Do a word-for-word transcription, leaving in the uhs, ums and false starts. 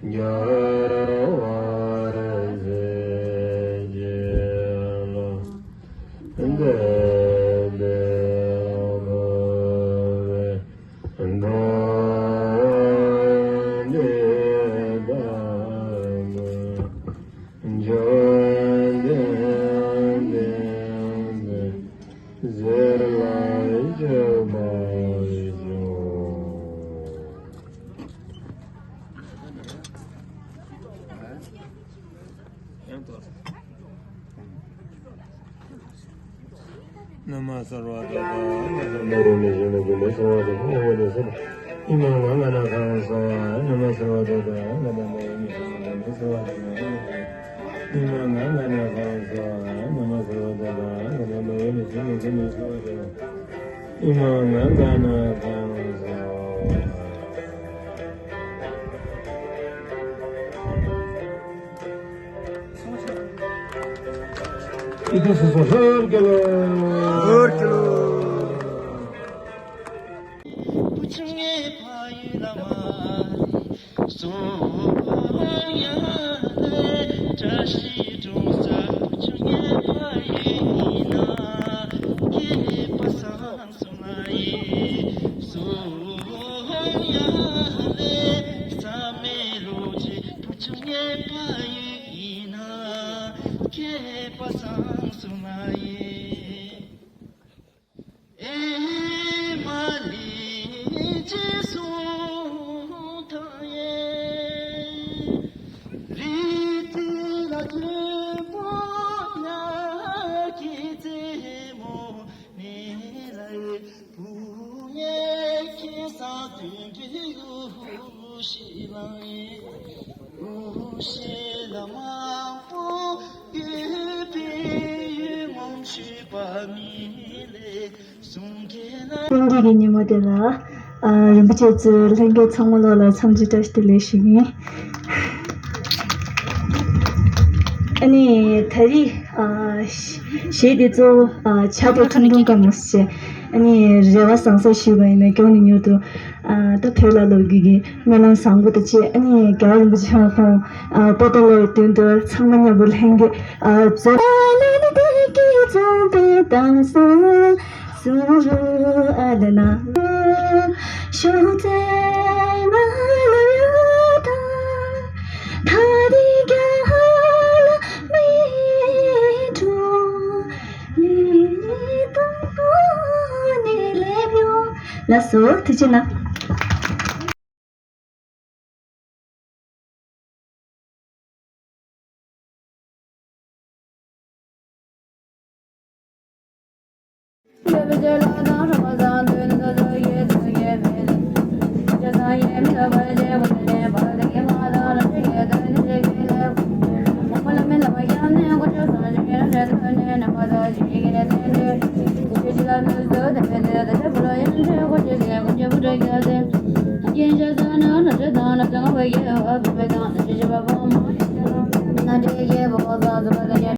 རྒྱལ་བ་རིན་ཆེན་ལ་འདི་འདི་འདི་འདི་འདི། འཇམ་དཔལ་ལྡན་འདས་ཟེར་ལ་བརྗོད་པར་ཤོག། ན་མ་སརྦ་ཏ་ཐཱ་ག་ཏ་ན་རོ་མི་ཤེས་ན་གུ་ལེ་སོ་བ་དེ་ཧོ་ཧོ་ལེ་སོ། ཨི་མ་ང་ང་ན་ཁ་སོ་ཨ་ན་མ་སརྦ་ཏ་ཐཱ་ག་ཏ་ན་རོ་མི་ཤེས་ན་གུ་ལེ་སོ་བ་དེ་ཧོ་ཧོ། ཨི་མ་ང་ང་ན་ཁ་སོ་ཨ་ན་མ་སརྦ་ཏ་ཐཱ་ག་ཏ་ན་རོ་མི་ཤེས་ན་གུ་ལེ་སོ་བ་དེ་ཧོ། ཨི་མ་ང་ང་ན་ཁ་སོ་ཨ། ཨི་ཏི་སི་སོ་ཧོར་གྱི་ལོ། ཧོར་གྱི་ལོ། སེང་གེ་གི་ཉིན་མོ་དེ་ལ། ཨ། རིན་པོ་ཆེ་གཙོས་ལྷན་རྒྱས་ཚང་མ་ལོ་ལ་འཚམས་འདྲི་བཀྲ་ཤིས་བདེ་ལེགས་ཞུ་གི་ཡིན། ཨ་ནི་ད་རེས་ཨ་གཞས་དེ་གཙོ་བོ་ཨ་ཕྱག་རྡོར་ཁྲུང་ཁྲུང་དཀར་མོ་ཟེར་བྱས། ཨ་ནི་རེ་བ་བཟང་ས་ཞུས་པ་ཡིན་ན། སྐྱོ་ནས་མྱུར་དུ་ཨ་ད་བོད་ལ་ལོག་རྒྱུ་གི་སྨོན་ལམ་བཟང་པོ་དང་བཅས། ཨ་ནི་རྒྱལ་བ་རིན་པོ་ཆེ་ཁོང་ཨ་པོ་ཏཱ་ལའི་མདུན་དུ་ཚང་མ་མཉམ་པོ་ལྷན་རྒྱས་ཨ་རྫོགས། ལགས་སོ། ཐུགས་རྗེ་གནང་།